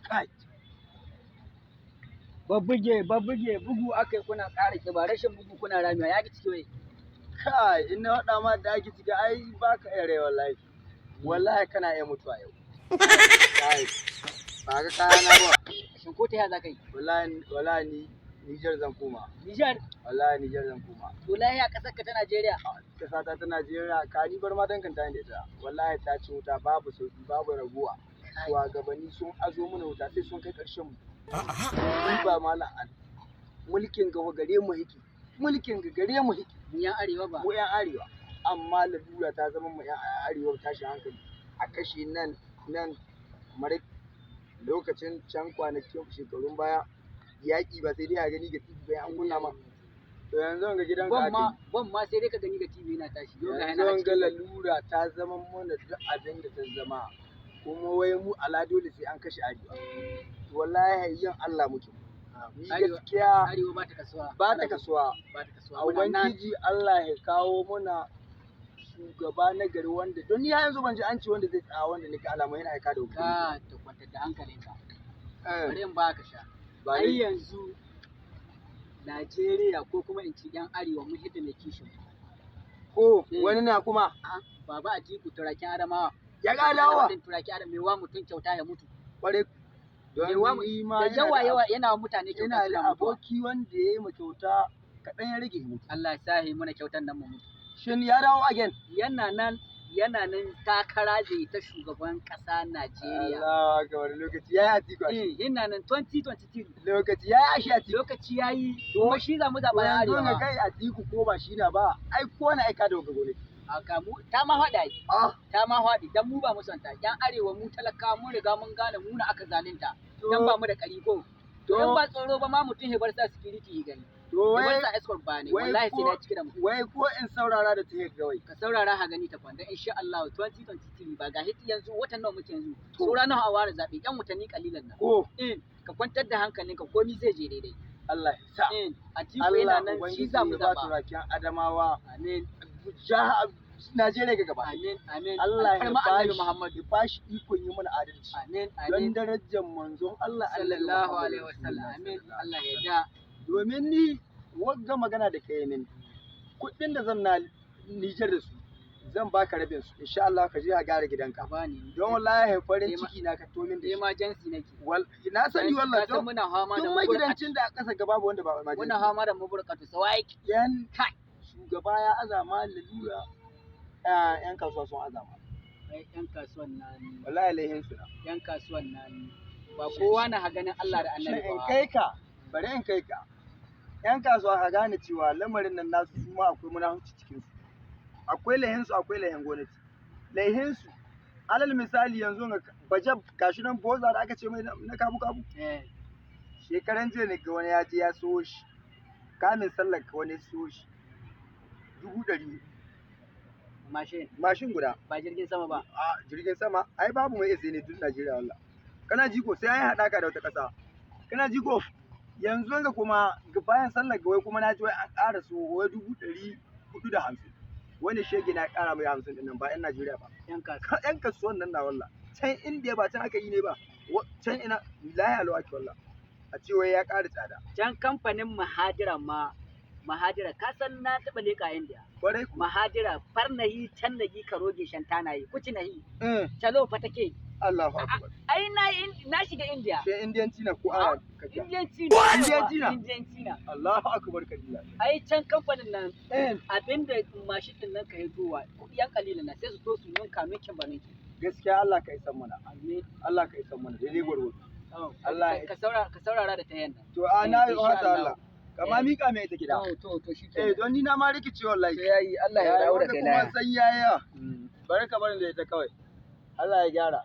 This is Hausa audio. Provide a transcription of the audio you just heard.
Kai. Babbuge, babbuge, bugu aka yi kuna ƙara ƙiba, rashin bugu kuna ramewa, ya ki ciki wai. Kai, in na faɗa ma da ake ciki, ai ba ka iya rai wallahi. Wallahi kana iya mutuwa yau. Kai, ba ga kaya na ba. Shin ko ta ya za ka yi? Wallahi, wallahi ni Niger zan koma. Nijar, Wallahi Niger zan koma. To lahiya ƙasar ka ta Najeriya? Kasa ta ta Najeriya, ka ni bar ma danganta ni da ita. Wallahi ta ci wuta, babu sauki, babu raguwa. Shugabanni sun azo mana wuta sai sun kai ƙarshen mu. Ni ba malam an. Mulkin gaba gare mu yake. Mulkin ga gare mu yake. Mu yan arewa ba. Mu 'yan arewa, amma lalura ta zama mu 'yan arewa tashin hankali, a kashe nan nan mara lokacin can kwanakin shekarun baya, yaƙi ba sai dai a gani ga TV bayan an kunna ma. To yanzu ga gidan ka Bom ma, aka bom ma sai dai ka gani ga TV na tashi. yi. Yau ga Yanzu yana a ga cikin lalura ta zama mana duk abin da ta zama, kuma wai mu ala dole sai an kashe arewa. To wallahi yin Allah muke ni Arewa, gaskiya. Arewa ba ta kasuwa. Ba ta kasuwa. Ba ta kasuwa. A Muna nan. Ubangiji Allah ya kawo muna shugaba na gari wanda don ni har yanzu ban ji an ce wanda zai tsaya, wanda nake alamu yana aika da hukumi. Ka ta kwantar da hankalinka. Eh, Bari in ba ka sha. Ba Ai ni yanzu Najeriya, ko kuma in ci yan arewa, mun hidda mai kishin. Ko Eh. wani na kuma Ah, Baba Atiku, turakin Adamawa. ya ga dawowa. Turakin Adamawa mai wa mutum kyauta ya mutu. Kwarai, don Mai wa ni ma da ina yawa da yawa yana wa mutane kyauta ina suna da mutuwa. aboki wanda ya yi ma kyauta, kaɗan ya rage mutu. Allah ya sa yi mana kyautan nan mu mutu. Shin ya dawo again? Yana nan, yana nan, takara zai ta shugaban ƙasa Najeriya. Allah akbar, lokaci ya yi, Atiku ashe. Eh, yana nan 2023. Lokaci ya yi ashe, Atiku. Lokaci ya yi, kuma shi za mu zaɓa yan Yanzu ga arewa. kai, Atiku ko ba shi na ba, ai ko na aika da wata gwamnati. Haka mu ta ma faɗa yi. Ah. Ta ma faɗi dan mu ba mu son ta. Yan arewa mu talakawa mun riga mun gane mu na aka zalunta. Dan ba mu da ƙari ko. To in ba tsoro ba ma mutum ya bar sa security ya gani. To Ya wai bar sa escort ba ne, wai wallahi sai ko na cike da mutum. Wai ko in saurara da tahiyar gawai? Ka saurara ha gani ta kwanda, insha Allah 2023 ba ga hiti yanzu, watan nawa muke yanzu? To. Saura nawa a ware zaɓe? Yan watanni kalilan nan. Ko In ka kwantar da hankalinka, komi zai je daidai. Allah ya sa. In Atiku yana Allah nan, shi Ubangiji za mu ya ba zaɓa. turakin Adamawa Amin. jaha Najeriya ga gaba. Amin, amin. Allah ya Alfarma Annabi bashi Muhammad. ya bashi ikon yi mana adalci. Amin, Don amin. darajar manzon Allah Annabi Sallallahu Muhammad alaihi wasallam. Amin. Rasulullah. Allah ya da. Domin ni wagga magana da kai min, kuɗin da zan na Nijar da su, zan baka rabin su insha Allah, ka je a gyara gidanka. Ka bani. Don wallahi farin ciki na ka to min da shi. Emergency nake. Wal na sani wallahi Ka san don muna fama da duk muburkatu. magidancin da a ƙasa gaba babu wanda ba emergency. Muna fama da muburkatu sawai. Yan Kai. shugaba ya azama lalura, yan kasuwa sun azama. Ai yan kasuwan nan, Wallahi laihin su na. yan kasuwan nan ba kowa na ganin Allah da Shin Annabi in ba. kai ka, bari in kai ka yan kasuwa ka gane cewa lamarin nan nasu su ma akwai munafunci cikin su, akwai laihin su, akwai laihin gwamnati. Laihin su, alal misali, yanzu ga baje gashi nan boza da aka ce mai na kabu kabu. Eh, Shekaran jiya ne ga wani ya je ya so shi, kamin sallar ka wani ya so shi 400,000. Mashin? Mashin guda. Ba jirgin sama ba. A jirgin sama ai babu mai iya ne duk Najeriya wallah. Kana ji ko sai an haɗaka da wata ƙasa. Kana ji ko yanzu ga kuma ga bayan sallar ga wai kuma na ji wai an ƙara so wai 450,000. Wani shege na ƙara mai 50 ɗin nan, ba 'yan Najeriya ba. Yan kasuwa. Yan kasuwan nan na wallah. Can Indiya ba can aka yi ne ba. Can ina lahiya lau ake wallah. A ce wai ya ƙara tsada. Can kamfanin Mahadira ma, Mahadira, ka san na taɓa leƙa India. Kwarai ku. Mahadira farnahi can nahi karoge shantanayi kuci nahi. Eh, Chalo fatake. Allahu akbar. Ai na na shiga India. Sai Indiyanci na ko aya ka ja. Indiyanci. Indiyanci na? Indiyanci na. Allahu akbar kabila. Ai can kamfanin nan Eh, abinda mashin din nan ka hitowa kuɗi yan kalilan na, sai su to su ninka ninkin ba ninkin. Gaskiya Allah ka isan mana. Amin. Allah ka isan mana daidai gwargwado. Allah Ka saurara da tayan nan. To a na yi Insha hasa Allah. Allah. Kama mika mai ita gida. To, shi Eh, don ni na ma rikice wallahi. Yayi, Allah ya dawo da kai Kuma laya. san yayi yawa. Bari ka bari da ita kawai. Allah ya gyara.